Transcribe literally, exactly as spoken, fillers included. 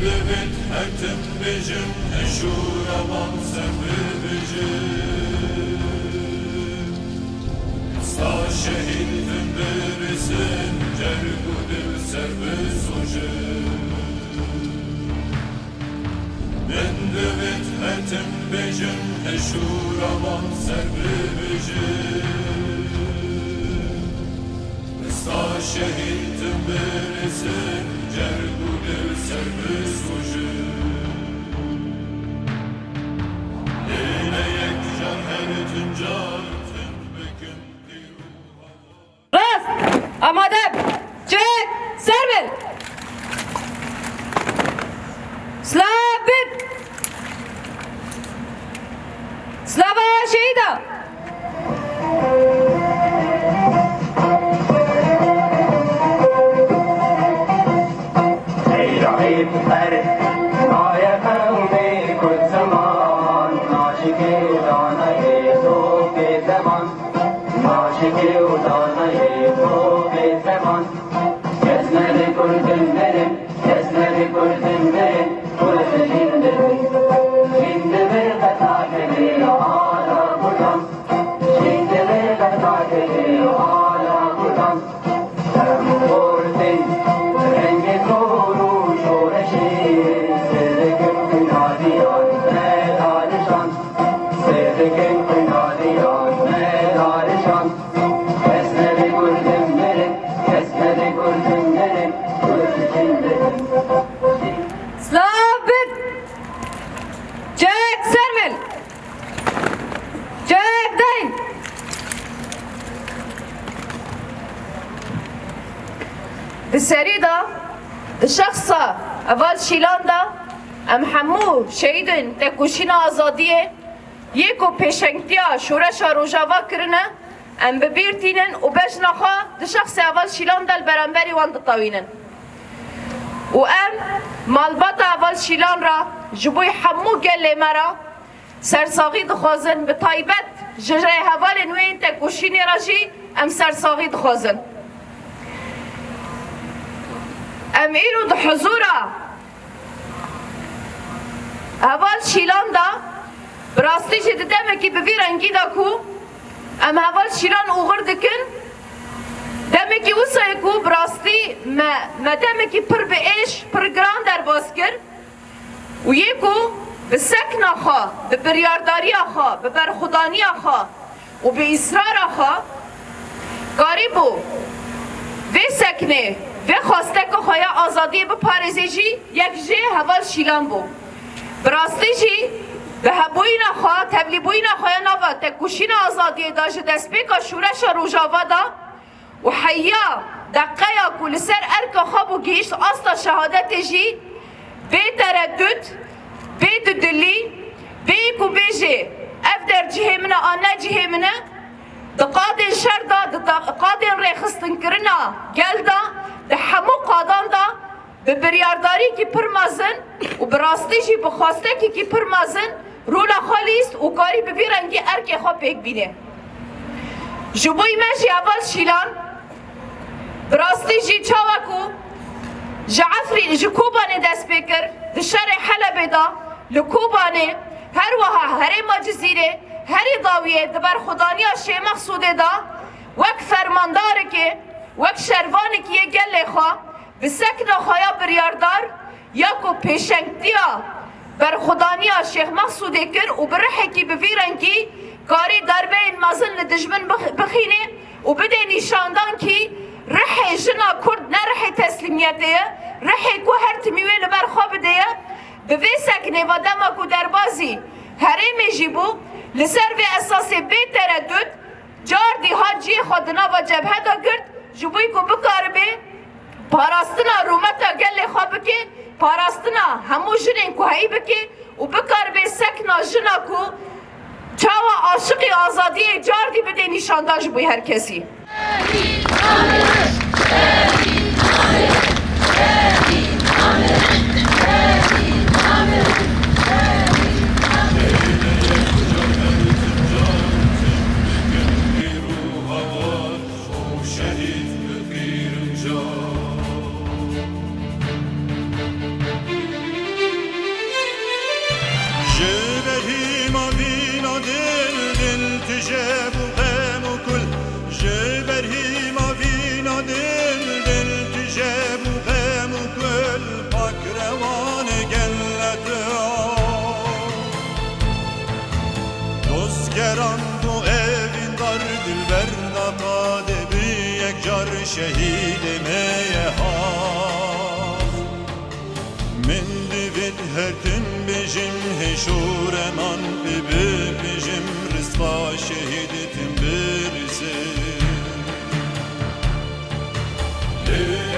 Divêt her tim bêjim, eşûra man ser bibêjim. Sta şehîd tim birêsin, cerg û dil ser bisojim. Min divêt her tim bêjim, eşûra man ser bibêjim. Sta şehîd tim birêsin, cerg û dil ser bisojin. Lê ne yek car her tim car tim bikin pîr û hawar. Rast! Amade! Çek! Ser bin! Silav bin! Slava şehîda! Silav bin! Çek ser min! Çek dayin! Di serî de, di şexsa Heval Şîlan de, em hemû şehîdên tekoşîna azadiyê yê ku pêşengtiya şoreşa Rojava kirine, em bi bîr tînin û bejna xwe di şexsê Heval Şîlan de li beramberî wan ditewînin. Û em malbata Heval Şîlan re ji bo hemû gelê me re sersaxî dixwazin, bi taybet ji rêhevalên wê yên tekoşînê re jî em sersaxî dixwazin. Em îro di huzûra Heval Şîlan de, bi rastî jî di demekî bi vî rengî de ku em Heval Şîlan oxir dikin, demekî wisa ye ku bi rastî me, me demekî pir bi êş, pir giran derbas kir û yê ku bi sekna xwe, bi biryardariya xwe, bi berxwedaniya xwe, û bi îsrara xwe karîbû vê seknê, vê xwesteka xwe ya azadiyê biparêzê jî yek jê Heval Şîlan bû. Bi rastî jî bi hebûyîna xwe, tevlîbûyîna xwe ya nava tekoşîna azadiyê de ji destpêka şoreşa Rojava de û heya deqeya ku li ser erka xwe bû gihîşt asta şehadetê jî bê teredût, bê dudilî, bê ku bêjê ev der cihê min e an ne cihê min e, di qadên şer de, di da-, qadên rêxistinkirina gel de, di hemû qadan de bi biryardarîkî pir mezin û bi rastî jî bi xwestekekî pir mezin rola xwe lîst û karî bi vî rengî erkê xwe pêk bîne. Ji bo me jî Heval Şîlan bi rastî jî çawa ku ji Efrîn, ji Kobanê dest pê kir, di şerê Helebê de, li Kobanê, her wiha herêma Cizîrê, herî dawiyê di berxwedaniya Şêx Mexsûdê de wek fermandarekê, wek şervanekî yê gelê xwe, bi sekna xwe ya biryardar, ya ku pêşengtiya berxwedaniya Şêx Mexsûdê kir û bi rihekî bi vî rengî karî darbeyên mezin li dijmin bix-, bixînê û bidê nîşandan kî rihê jina Kurd ne rihê teslîmiyetê ye, rihê ku her timî wê li ber xwe bidê ye. Bi vê seknê ve dema ku derbazî herêmê jî bû, li ser vê esasê bê teredût, cardî hat cihê xwe di nava cebhe de girt, ji bo ku bikaribe parastina rûmeta gelê xwe bike, parastina hemû jinên ku heyî bike û bikaribe sekna jina ku çawa aşiqî azadiyê cardî bide nîşandan ji bo her kesî. Ji bo xem û kul, ji ber hîma vîna dil, dil tije bo xem û kul, pak rewanê gele tu. Dost geran bo evîndar, dilber da qadê bi yek car şehîdê me ye ha. Min divêt her tim bêjim, hêşoreman pê bibêjim, rizqa şehîd tim birîsim. Lê